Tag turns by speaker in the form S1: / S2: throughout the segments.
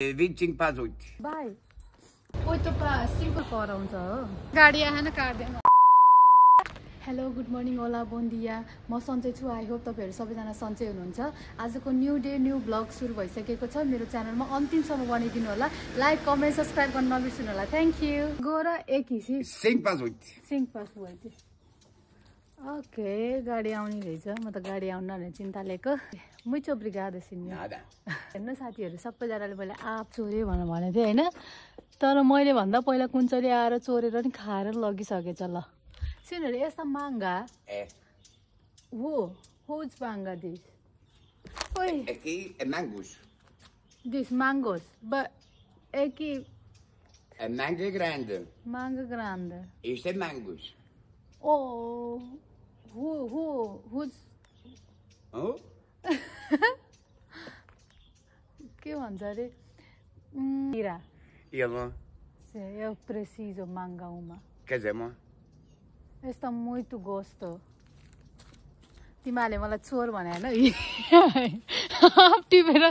S1: 25
S2: Vai. 8 para 5 para हुन्छ हो गाडी आएन काट्दैन हेलो गुड मर्निङ होला बोन्दिया म सन्चै छु आई होप तपाईहरु सबैजना सन्चै हुनुहुन्छ आजको न्यू डे न्यू ब्लग सुरु भइसकेको छ मेरो च्यानलमा अन्तिमसम्म बनाइदिनु होला लाइक कमेन्ट सब्स्क्राइब गर्न नबिर्सनु होला थ्यांक यू गोरा एक हिसी 5 पास भयो ओके गाडी आउने रहेछ म त गाडी आउन भने चिन्ता लिएको muito obrigada senhor
S1: Nada.
S2: हेर्नु साथीहरु सबैजनाले मैले आप चोरे भनेको थिए हैन तर मैले भन्दा पहिला कुञ्चरी आएर चोरेर नि खाएर लगिसकेछ ल Senhor, essa manga
S1: É.
S2: Who's manga this? Oi.
S1: Aqui é mangos.
S2: This mangoes, but aqui
S1: A manga grande.
S2: manga grande.
S1: Isto é mangos.
S2: Oh, who's?
S1: Oh?
S2: Que भन्छ रे? Mira.
S1: E ela?
S2: Eu preciso manga uma.
S1: Quer dizer, amor?
S2: Está muito gosto. तिमीले मलाई चोर भने हैन टिपेर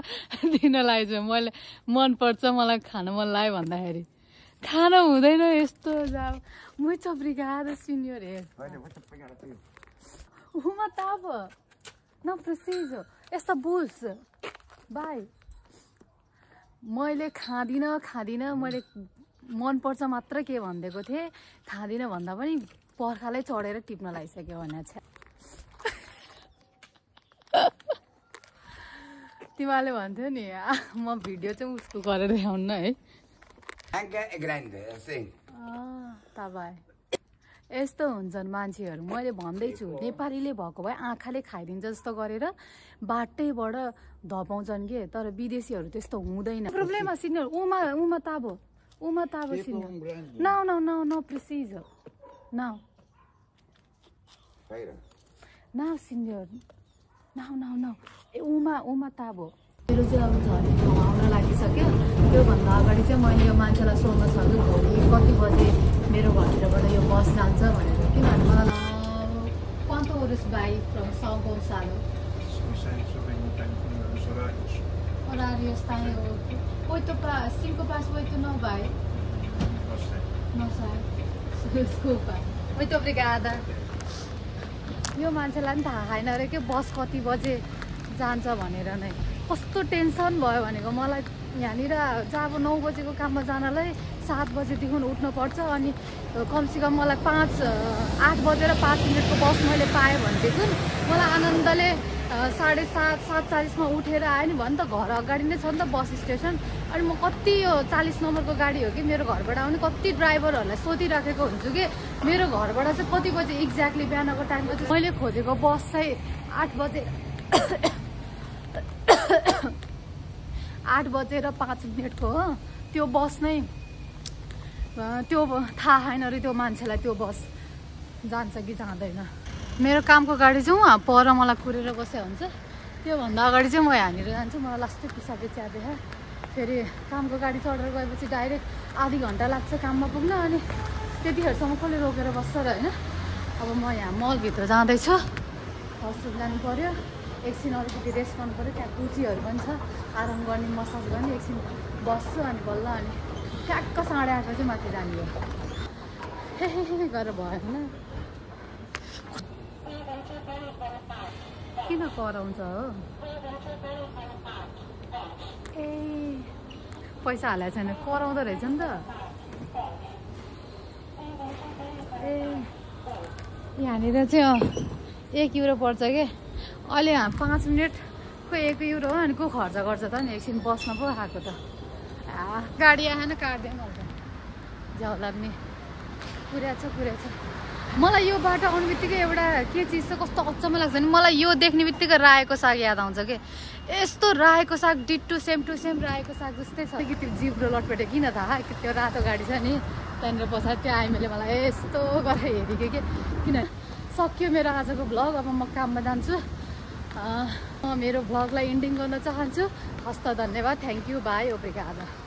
S2: दिन लाग्छ मैले मन पर्छ मलाई खान मन लाग्यो भन्दाखेरि खान हुँदैन यस्तो जाऊ muito obrigada senhor uma tava não preciso esta bolsa vai मैले खादिन मैले मन पर्छ मात्र के भन्देको थिए खादिन भन्दा पनि पर्खालै चढेर टिप्न लागिसक्यो भने छ तिमीले भन्थ्यौ नि म भिडियो चाहिँ उसको गरेर ल्याउन है
S1: Manga é grande, assim.
S2: ता भाइ यस्तो हुन्छन् मान्छेहरू मैले भन्दै छु नेपालीले भएको भए आँखाले खाइदिन्छ जस्तो गरेर बाटैबाट धपाउँछन् के तर विदेशीहरू त्यस्तो हुँदैन problem senior uma tabo senhor não preciso não não senhor não uma tabo मेरो चाहिँ अब झन् ठाउँ आउन लागिसक्यो त्योभन्दा अगाडि चाहिँ मैले यो मान्छेलाई सोध्न सक्छु भोलि कति बजे मेरो घरतिरबाट यो बस जान्छ भनेर किनभने मलाई quanto horas vai from São Gonçalo horários está em 8 para 5 para 8 não vai não sai desculpa muito obrigada यो मान्छेलाई नि थाहा छैन रे के बस कति बजे जान्छ भनेर नै कस्तो टेन्सन भयो भनेको मलाई यहाँनिर जब 9 बजेको काममा जानलाई 7 बजेदेखि उठ्नु पर्छ अनि कमसेकम मलाई 8 बजेर 5 मिनेटको बस मैले पाएँ भनेदेखि मलाई आनन्दले 7:30 मा उठेर आएँ नि भन् त घर अगाडि नै छ नि त बस स्टेसन अनि म कति यो 40 नम्बरको गाडी हो कि मेरो घरबाट आउने कति ड्राइभरहरूलाई सोधिराखेको हुन्छु कि मेरो घरबाट चाहिँ कति बजे एक्ज्याक्टली बिहानको टाइममा चाहिँ मैले खोजेको बस चाहिँ 8 बजे 8 बजेर 5 मिनेटको हो त्यो बस नै त्यो थाहा छैन रे त्यो मान्छेलाई त्यो बस जान्छ कि जाँदैन मेरो कामको गाडी चाहिँ उहाँ पर मलाई कुरेर बसे हुन्छ त्योभन्दा अगाडि चाहिँ म यहाँनिर जान्छु मलाई लास्टै पिसाबे चिया देखा फेरि कामको गाडी चढेर गएपछि डाइरेक्ट आधी घन्टा लाग्छ काममा पुग्न अनि त्यतिखेरसम्म कसले रोकेर बस्छ र होइन अब म यहाँ मलभित्र जाँदैछु हस्पिटल जानु पर्यो एकछिन अलिकति रेस्ट गर्नु पर्यो त्यहाँ कुचीहरू पनि छ आराम गर्ने मसाज गर्ने एकछिन बस्छु अनि बल्ल अनि ठ्याक्क 8:30 बजे माथि जाने हो हे गरेर भयो होइन किन कराउँछ हो ए पैसा हालेको छैन कराउँदो रहेछ नि त ए यहाँनिर चाहिँ 1 युरो पर्छ के अहिले 5 मिनेटको 1 युरो हो अनि को खर्च गर्छ त नि एकछिन बस्न पो आएको त गाडी आएन काट्दैन जाउ लाग्ने पुर्याछ मलाई यो बाटो आउने बित्तिकै एउटा के चिज चाहिँ कस्तो अचम्म लाग्छ नि मलाई यो देख्ने बित्तिकै रायोको साग याद आउँछ कि यस्तो रायोको साग डिट्टु सेम टु सेम रायोको साग जस्तै छ कि त्यो जिब्रो लटपेटे किन थाहा त्यो रातो गाडी छ नि त्यहाँनिर पछाडि त्यो आइमाले मलाई यस्तो गरेर हेरेको कि किन सक्यो मेरो आजको भ्लग अब म काममा जान्छु म मेरो भ्लगलाई एन्डिङ गर्न चाहन्छु हस्त धन्यवाद थ्याङ्क यू बाई ओब्रिगाडो